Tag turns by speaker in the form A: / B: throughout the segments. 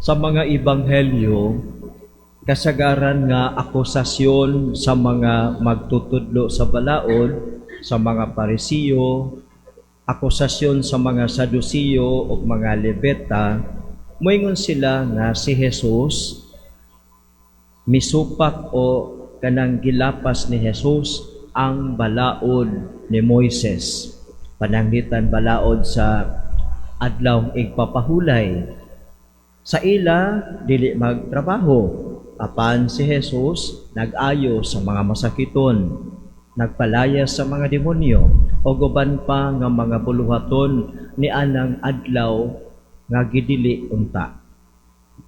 A: Sa mga ebanghelyo, kasagaran nga akusasyon sa mga magtutudlo sa balaod, sa mga Parisiyo, akusasyon sa mga Sadusiyo o mga Lebeta, moingon sila nga si Jesus misupak o kanang gilapas ni Jesus ang balaod ni Moises. Pananglitan balaod sa adlaw igpapahulay. Sa ila, dili magtrabaho. Apan si Jesus nag-ayo sa mga masakiton, nagpalayas sa mga demonyo, o uban pa nga mga buluhaton ni anang adlaw nga gidili unta.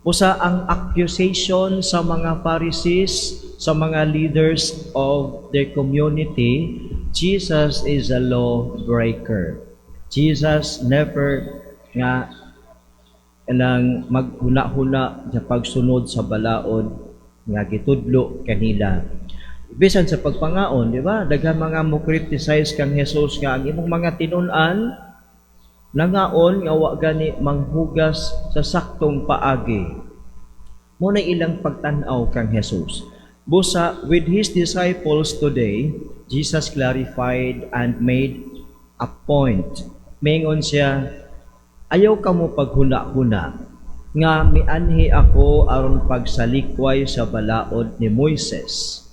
A: Usa ang accusation sa mga Pharisees, sa mga leaders of their community, Jesus is a law breaker. Jesus never nga kanang maghuna-huna sa pagsunod sa balaod nga gitudlo kanila. Bisan sa pagpangaon, di ba? Daghan mga mo criticize kang Jesus nga ang imong mga tinun-an nangaon nga wa gani manghugas sa saktong paagi. Mao na ilang pagtan-aw kang Jesus. Busa, with his disciples today, Jesus clarified and made a point. Mingon siya, "Ayaw kamo paghuna-huna nga mianhi ako aron pagsalikway sa balaod ni Moises.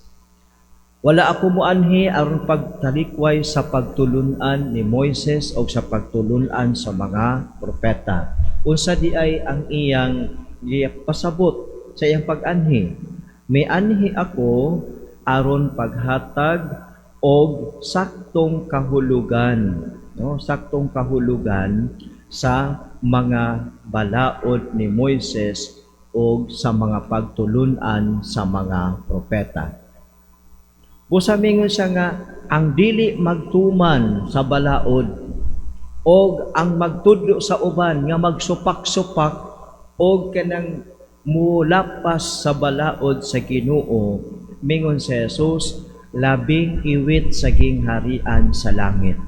A: Wala ako muanhi aron pagtalikway sa pagtulunan ni Moises o sa pagtulunan sa mga propeta." Unsa di ay ang iyang pasabot sa iyang pag-anhi? Mianhi ako aron paghatag og saktong kahulugan, no? Saktong kahulugan sa mga balaod ni Moises o sa mga pagtulunan sa mga propeta. Busa mingon siya nga ang dili magtuman sa balaod o ang magtudlo sa uban nga magsupak-supak o kanang mulapas sa balaod sa Ginoo, mingon si Jesus, labing iwit sa gingharian sa langit.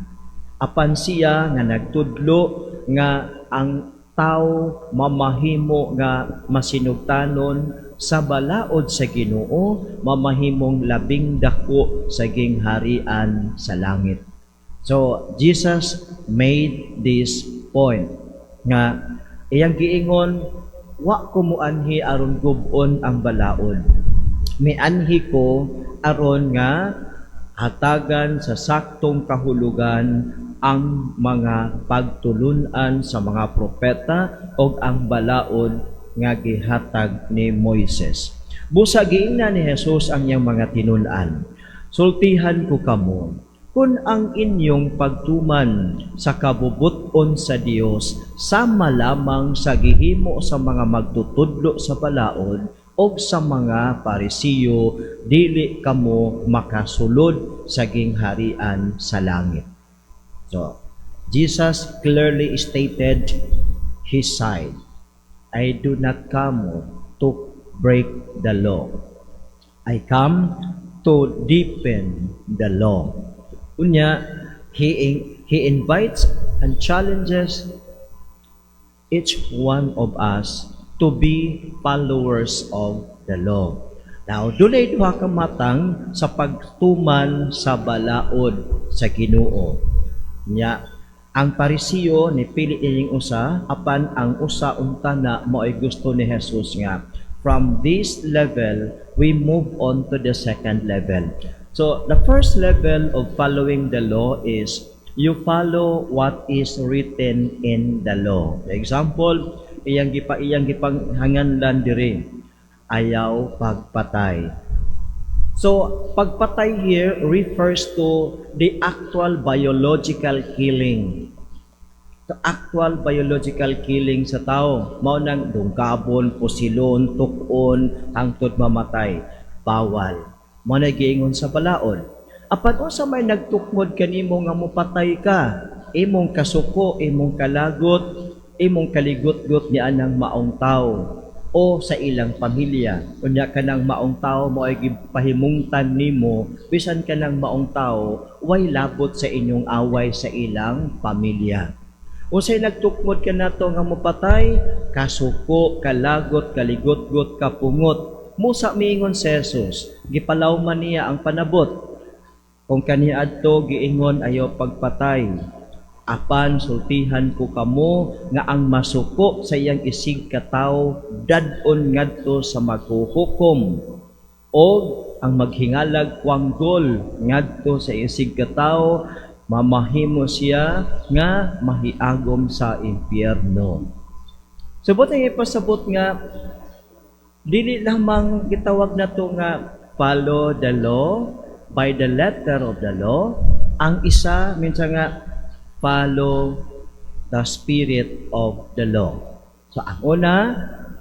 A: Apan siya nga nagtudlo nga ang tao mamahimo nga masinugtanon sa balaod sa Ginoo, mamahimong labing dako sa gingharian sa langit. So Jesus made this point nga iyang giingon, "Wa ko muanhi aron gub-on ang balaod. Mianhi ko aron nga hatagan sa saktong kahulugan ang mga pagtulunan sa mga propeta o ang balaod nga gihatag ni Moises." Busa giingnan ni Jesus ang iyang mga tinun-an. "Sultihan ko kamo, kung ang inyong pagtuman sa kabubut-on sa Dios sama lamang sa gihimo sa mga magtutudlo sa balaod o sa mga Parisiyo, dili kamo makasulod sa gingharian sa langit." So, Jesus clearly stated his side. "I do not come to break the law. I come to deepen the law." Unya, he invites and challenges each one of us to be followers of the law. Now, dunay duha ka matang sa pagtuman sa balaod sa Ginoo. Nya, ang Parisiyo ni pili ining usa, apan ang usa unta na mao'y gusto ni Jesus nga from this level we move on to the second level. So the first level of following the law is you follow what is written in the law. For example, iyang gipanghanganlan diri, ayaw pagpatay. So, pagpatay here refers to the actual biological killing. The actual biological killing sa tao. Mao nang dungkabon, pusilon, tukon, hangtod mamatay. Bawal. Mao na giingon sa balaod. Apan unsa may nagtukmod kanimo nga mopatay ka? Imong kasuko, imong kalagot, imong kaligutgot ni anang maong tao o sa ilang pamilya. Unya kanang maong tao mo ay gipahimungtan nimo, bisan kanang maong tao way labot sa inyong away sa ilang pamilya. Unsay nagtukmod kanato nga mopatay? Kasuko, kalagot, kaligotgot, kapungot. Musa miingon si Jesus, gipalawman niya ang panabot. Kung kaniadto giingon ayaw pagpatay. Apan sultihan ko kamo nga ang masuko sa iyang isig katawo dad-on ngadto sa maghuhukom, o ang maghingalag kwanggol ngadto sa isig katawo, mamahimo siya nga mahiagom sa impyerno. Subot ang ipasabot nga dili lamang gitawag nato nga follow the law by the letter of the law. Ang isa minsan nga follow the spirit of the law. So ang una,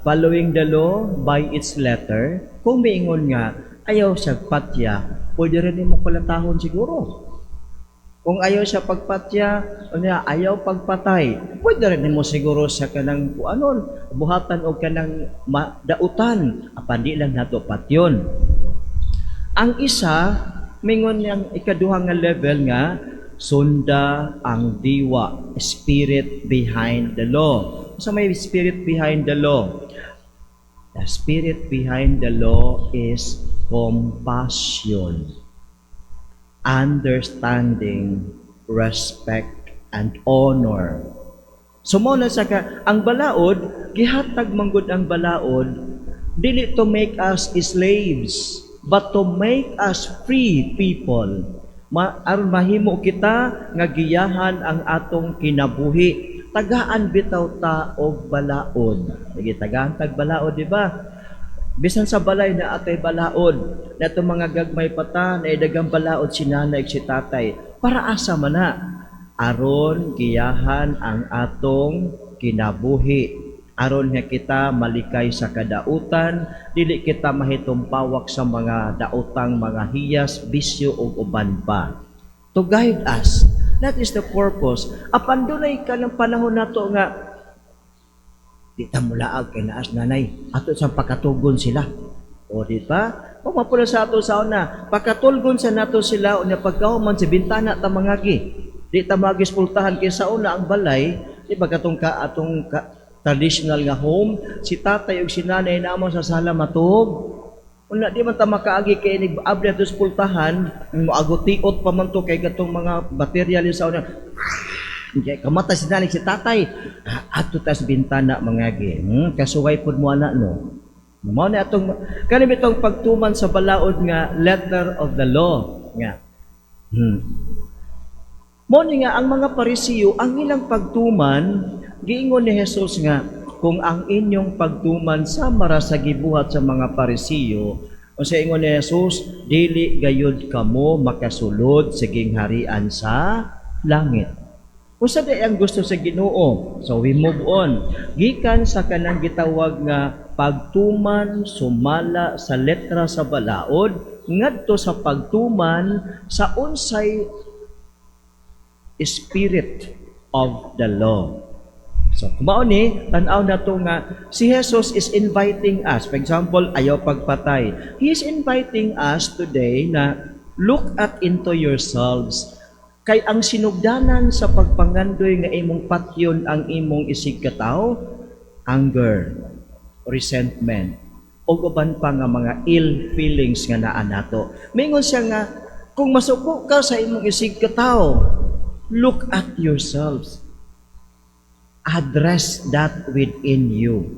A: following the law by its letter, kung miingon nga ayaw siya patya, pwede rin mo kulatahon siguro. Kung ayaw siya pagpatya, unya ayaw pagpatay, pwede rin mo siguro sa kanang kuanon, buhatan og kanang dautan, apan di lang nato patyon. Ang isa, mingon niyang ikaduha nga level nga sunda ang diwa, spirit behind the law. So may spirit behind the law. The spirit behind the law is compassion, understanding, respect, and honor. So mao na sa ka, ang balaod, gihatag manggod ang balaod, dili to make us slaves, but to make us free people. Aron mahimo kita nga giyahan ang atong kinabuhi. Tagaan bitaw ta og balaod. Sige, tagaan tag balaod, di ba? Bisan sa balay na atay balaod, na itong mga gagmay pata, na idagang balaod si nanay si tatay. Para asa man na? Aron giyahan ang atong kinabuhi. Aron nga kita malikay sa kadautan, dili kita mahitumpawak sa mga daotang mga hiyas, bisyo ug uban pa. To guide us. That is the purpose. Apan dunay kanang panahon nato nga di ta mulaag kay naas nanay. Ato sa pakatugon sila. O di ba? O mapula sa ato sa una, pakatulgon sa nato sila unya pagkahuman sa bintana ta mangagi. Di ta magis pultahan kay sa una ang balay, di ba katong ka atong ka, traditional nga home, si tatay ug si nanay namo sa sala matug. Una di man ta makaagi kay inig abli ato sa pultahan, moagotiot pa man to kay katong mga material sa una. Kay kamata si nanay si tatay, ah, ato ta sa bintana mangagi. Kasuway pud mo ana no. Mao na atong kani bitong pagtuman sa balaod nga letter of the law nga. Mao ni nga ang mga Parisiyo ang ilang pagtuman, giingon ni Jesus nga kung ang inyong pagtuman sama ra sa gibuhat sa mga Parisiyo, unsa ingon ni Jesus, dili gayud kamo makasulod sa gingharian sa langit. Unsa di ang gusto sa Ginoo? So we move on. Gikan sa kanang gitawag nga pagtuman sumala sa letra sa balaod ngadto sa pagtuman sa unsay spirit of the law. So, kumao ni, tan-aw na to nga, si Jesus is inviting us. For example, ayaw pagpatay. He is inviting us today na look at into yourselves. Kay ang sinugdanan sa pagpangandoy nga imong patyon ang imong isig katawo, anger, resentment, o uban pa nga mga ill feelings nga naa nato. Mingon siya nga, kung masuko ka sa imong isig katawo, look at yourselves. Address that within you.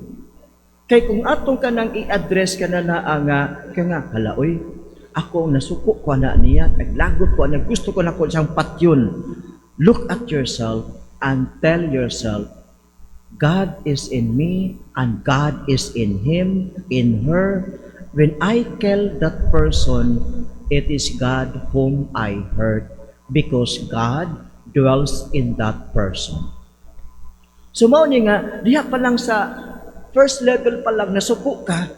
A: Kay kung atong kanang i-address ka na naa nga, ka nga, hala oy, ako nasuko ko na niya, naglagot ko na, gusto ko na ko siyang patyon. Look at yourself and tell yourself, God is in me and God is in him, in her. When I kill that person, it is God whom I hurt because God dwells in that person. So mao ni nga, diha pa lang sa first level pa lang nasuko ka,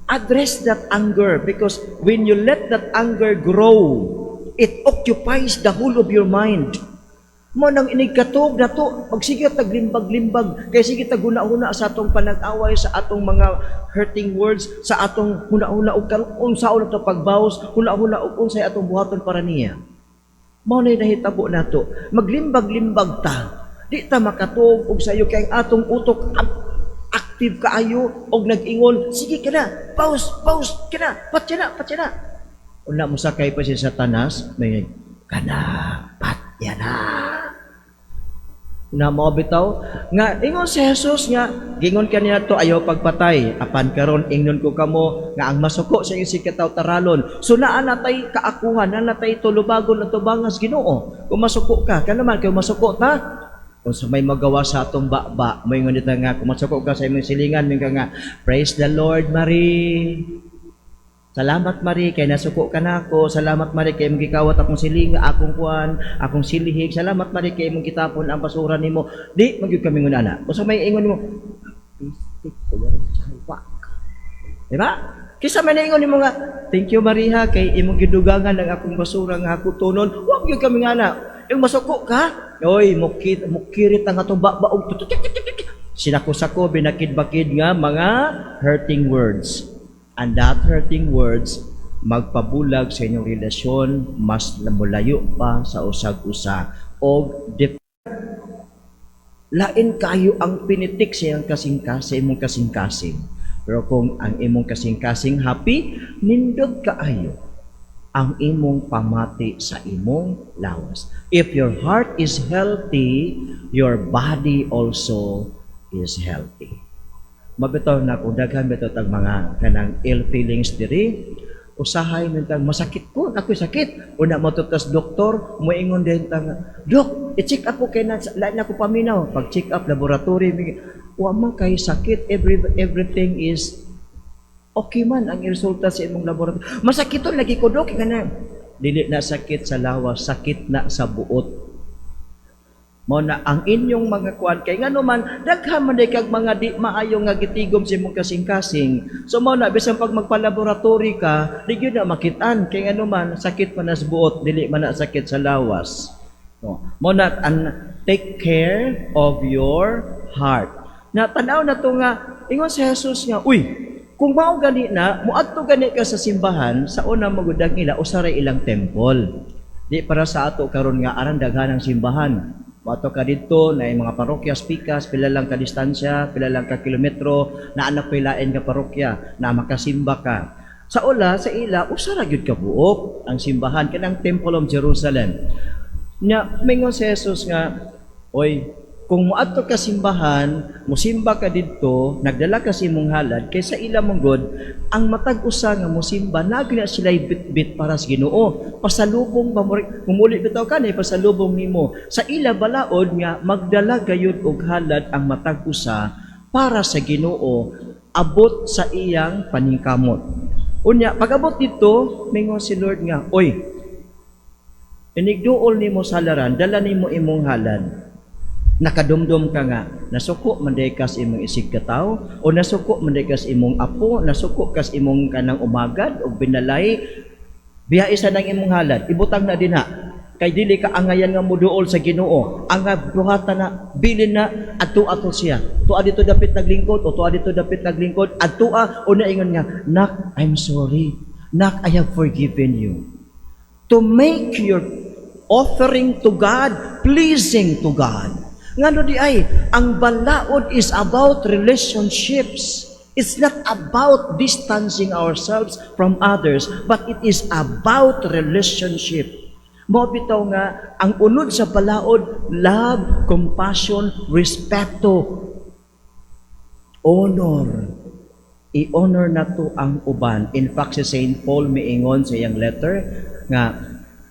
A: address that anger because when you let that anger grow, it occupies the whole of your mind. Mo nang inig katog nato, magsige tag limbag-limbag, kay sige tag huna-huna sa atong panag-away, sa atong mga hurting words, sa atong huna-huna og unsaon ato pagbaws, huna-huna og unsay atong buhaton para niya. Mao na nahitabo nato. Maglimbag-limbag ta. Di ta makatuog og sayo kay ang atong utok active kaayo og nag-ingon, "Sige ka na, pause, pause, kana, patya na, patya na." Una mosakay pa si Satanas, may kana, patya na. Na mao bitaw nga ingon si Jesus nga gingon kaniya to, "Ayaw pagpatay, apan karon ingnon ko kamo nga ang masuko sa iyang isigkatawo, taralon." So naa natay kaakuhan, naa natay tulubagon na tubangas Ginoo. Kung masuko ka kanaman, kay masuko ta kung sa may magawa sa atong baba, moingon dito nga kung masuko ka sa imong silingan, moingon ka nga, "Praise the Lord, Marie. Salamat, Marie, kay nasuko ka na ako. Salamat, Marie, kay imong gikawat akong siling, akong kuan, akong silihig. Salamat, Marie, kay imong gitapon ang basura nimo." Di magyud kami ngun ana. Usa may ingon mo, "Pistik ko wa." Di ba? Kisa may naingon nimo nga, "Thank you, Maria, kay imong gidugangan ang akong basura nga hakutonon." Wa gyud kami nga ana. Yung masuko ka, oy, mukit mukirit ang atong babaog. Sinako-sako, binakid-bakid nga mga hurting words. And that hurting words magpabulag sa inyong relasyon, mas mulayo pa sa usag-usa. Og lain kayo ang pinitik sa iyang kasing-kasing, imong kasing-kasing. Pero kung ang imong kasing-kasing happy, nindot kaayo ang imong pamati sa imong lawas. If your heart is healthy, your body also is healthy. Mabitaw na kung daghan bitaw tag mga kanang ill feelings diri, usahay mintang masakit ko, ako'y sakit. Una mo tas doktor, moingon din tang, "Dok, i-check up ko kay na, lain ako paminaw." Pag check up, laboratory, wa man kay sakit, everything is okay man ang resulta sa imong laboratory. "Masakiton lagi ko, Dok," kana. Dili na sakit sa lawas, sakit na sa buot. Mao na ang inyong mga kuan kay ngano man daghan man kag mga di maayo nga gitigom sa imong kasing-kasing. So mao na bisan pag magpa-laboratory ka, di gyud na makitaan kay ngano man sakit man na sa buot, dili man na sakit sa lawas. No. Mao na ang take care of your heart. Na tanaw na to nga ingon si Jesus nga, uy, kung mao gani na moadto gani ka sa simbahan, sa una magudang ila usa ra ilang temple. Di para sa ato karon nga aran daghan ang simbahan. Moadto ka didto na mga parokya pikas, pila lang ka distansya, pila lang ka kilometro, na anak pilain ka parokya na makasimba ka. Sa ula, sa ila, usa ra gyud ka buok ang simbahan kanang Temple of Jerusalem. Nya mingon si Jesus nga, "Oy, kung moadto ka simbahan, musimba ka didto, nagdala ka sa imong halad, kay sa ila mong God, ang matag usa nga musimba, naa na sila bit-bit para sa Ginoo. Pasalubong ba mo, mumuli bitaw ka na pasalubong nimo." Sa ila balaod nga magdala gayud og halad ang matag usa para sa Ginoo abot sa iyang paningkamot. Unya, pag-abot dito, mingon si Lord nga, "Oy, inigduol nimo sa halaran, dala nimo imong halad. Nakadumdum ka nga, nasuko man day kas imong isig katawo, o nasuko man day kas imong apo, nasuko kas imong kanang umagad o binalay, biya isa ng imong halad, ibutang na dinha. Kay dili ka angayan nga muduol sa Ginoo. Ang buhatan na, bilin na, adto ato siya. Tuwa dito dapit naglingkod, o tuwa dito dapit naglingkod, adtua, o naingon nga, 'Nak, I'm sorry. Nak, I have forgiven you.'" To make your offering to God pleasing to God. Ngano di ay, ang balaod is about relationships. It's not about distancing ourselves from others, but it is about relationship. Mao bitaw nga ang unod sa balaod, love, compassion, respeto, honor. I-honor nato ang uban. In fact, si St. Paul miingon sa iyang letter nga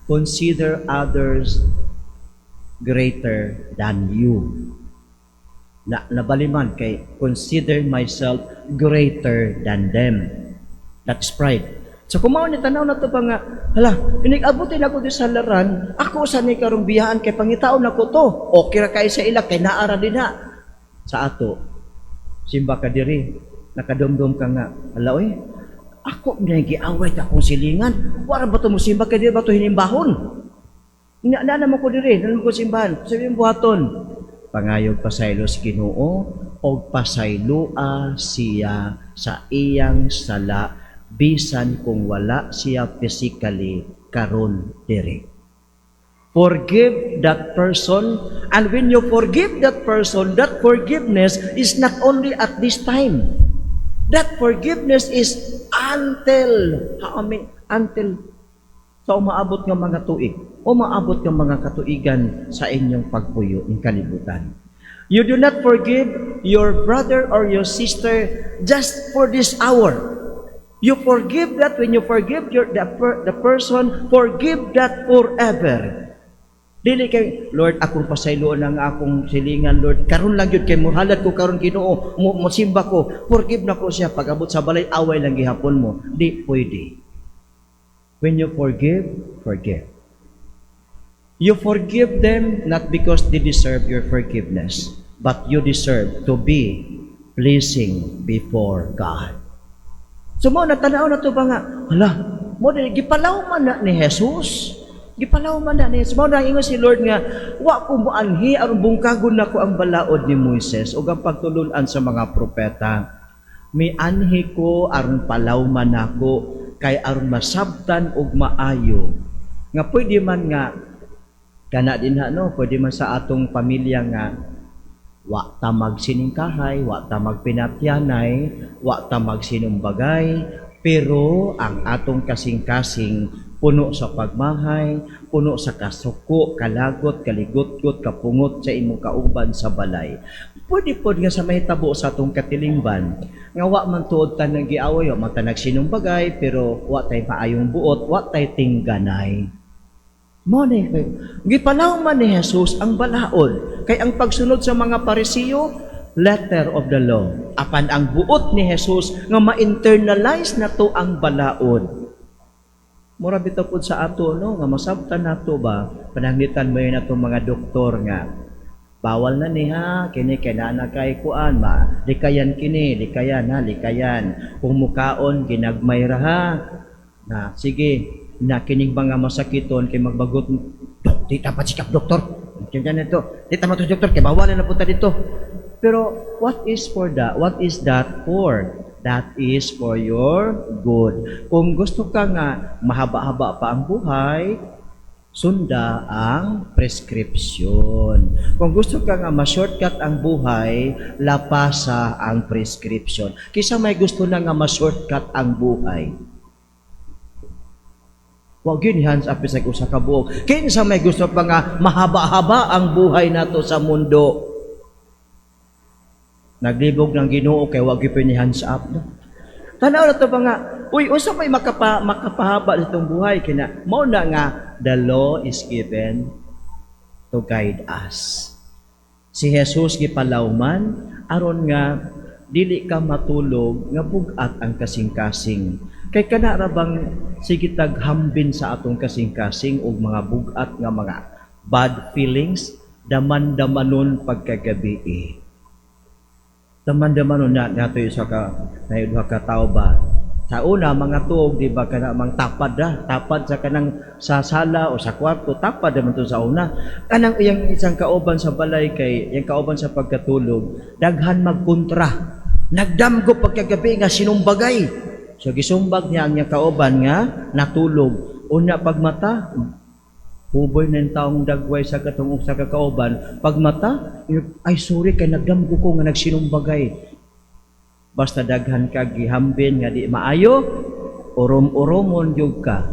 A: consider others greater than you. Na nabaliman kay consider myself greater than them. That's pride. So kung mao ni tanaw na to pa nga, hala, inig-abutin ako di sa laran, ako sa ni karong biyaan kay pangitaon nako to. Okay ra kay sa ila kay naara din na. Sa ato, simba ka diri, nakadumdum ka nga, hala oy, ako na giaway ta akong silingan. Wara ba to mo simba kay di ba to hinimbahon? Na na naman ko diri, na naman ko simbahan. Sabi buhaton, pangayog pasaylo sa Ginoo og pasayloa siya sa iyang sala bisan kung wala siya physically karon diri. Forgive that person, and when you forgive that person, that forgiveness is not only at this time. That forgiveness is until how many, until sa umaabot nga mga tuig, umaabot nga mga katuigan sa inyong pagpuyo in kalibutan. You do not forgive your brother or your sister just for this hour. You forgive that when you forgive the person, forgive that forever. Dili kay, "Lord, akong pasayloon ang akong silingan, Lord. Karon lang gyud kay muhalad ko karon, Ginoo, mo mosimba ko. Forgive na ko siya." Pag-abot sa balay, away lang gihapon mo. Di pwede. When you forgive, forgive. You forgive them not because they deserve your forgiveness, but you deserve to be pleasing before God. So mao na, tanaw na to ba nga, hala, mao din gipalaw man na ni Jesus. Gipalaw man na ni Jesus. Mao na ingon si Lord nga, "Wa ko moanhi aron bungkagon nako ang balaod ni Moises ug ang pagtulun-an sa mga propeta. Mianhi ko aron palawman nako kay aron masabtan og maayo." Nga pwede man nga kana din ha, no, pwede man sa atong pamilya nga wa ta magsiningkahay, wa ta magpinatyanay, wa ta magsinumbagay, pero ang atong kasing-kasing puno sa pagmahay, puno sa kasuko, kalagot, kaligutgot, kapungot sa imong kauban sa balay. Pwede pod nga sa mahitabo sa atong katilingban, nga wa man tuod ta nag-giaway, wa man ta nagsinumbagay, pero wa tay maayong buot, wa tay tingganay. Mao ni gipalaw man ni Jesus ang balaod, kay ang pagsunod sa mga Parisiyo, letter of the law. Apan ang buot ni Jesus nga ma-internalize na to ang balaod. Mura bitaw pud sa ato, no, nga masabtan nato ba, pananglitan mo yun ato mga doktor nga bawal na ni ha kini kay naa na kay kuan ma, likayan kini, likayan ha, likayan kung mukaon ginagmay ra ha na, sige na, kining mga masakiton kay magbagot. "Dok, di dapat sikap doktor. Ganyan ito. Di tama to doktor kay bawal na punta dito." Pero what is for that? What is that for? That is for your good. Kung gusto ka nga mahaba-haba pa ang buhay, sunda ang prescription. Kung gusto ka nga ma-shortcut ang buhay, lapasa ang prescription. Kinsa may gusto na nga ma-shortcut ang buhay? Wa gyud hands up sa usa ka buok. Kinsa may gusto pa nga mahaba-haba ang buhay nato sa mundo? Naglibog ng Ginoo kay wa gyud ni hands up. No? Tanaw na to ba nga, uy, unsa may makapahaba sa itong buhay kina? Mao na nga the law is given to guide us. Si Jesus gipalawman aron nga dili ka matulog nga bug-at ang kasing-kasing. Kay kana ra bang sige tag hambin sa atong kasing-kasing og mga bug-at nga mga bad feelings, daman-damanon pagkagabi eh. Daman-damanon na nato sa ka na duha ka tawo ba. Sa una mga tuog, di ba, kana mang tapad ra, tapad sa kanang sa sala o sa kwarto, tapad naman to sa una. Kanang iyang isang kauban sa balay kay iyang kauban sa pagkatulog, daghan magkontra. Nagdamgo pagkagabi nga sinumbagay. So gisumbag niya ang iyang kauban nga natulog. Una pagmata, huboy na yung taong dagway sa katong sa kakauban. Pagmata, "Ay, sorry kay nagdamgo ko nga nagsinumbagay." Basta daghan ka gihambin nga di maayo, urom-uromon gyud ka.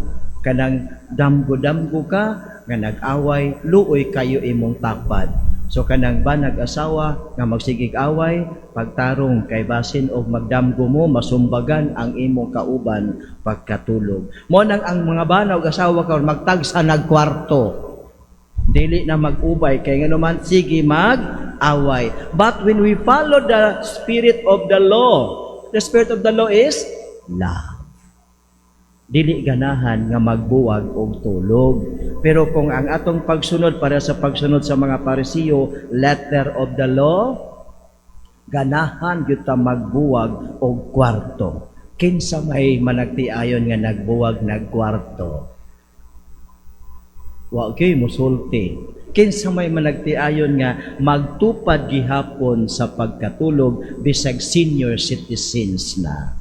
A: Kanang damgo-damgo ka nga nag-away, luoy kayo imong tapad. So kanang ba nag-asawa nga magsigig away, pagtarong kay basin og magdamgo mo, masumbagan ang imong kauban pagkatulog. Mao nang ang mga bana og asawa karon magtagsa nagkwarto. Dili na mag-ubay kay ngano man sige mag-away. But when we follow the spirit of the law, the spirit of the law is love. Dili ganahan nga magbuwag og tulog. Pero kung ang atong pagsunod para sa pagsunod sa mga Parisiyo, letter of the law, ganahan gyud ta magbuwag og kwarto. Kinsa may managtiayon nga nagbuwag nagkwarto? Wa kay musulti. Kinsa may managtiayon nga magtupad gihapon sa pagkatulog bisag senior citizens na?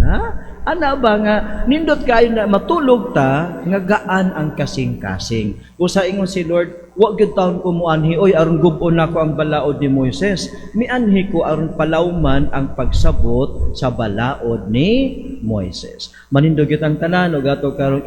A: Na? Ana ba nga nindot kayo na matulog ta nga gaan ang kasing-kasing. Usa ingon si Lord, wa gyud taon ko muanhi oy aron gub-on nako ang balaod ni Moises. Mianhi ko aron palawman ang pagsabot sa balaod ni Moises. Manindog gyud ang tanan ug ato karong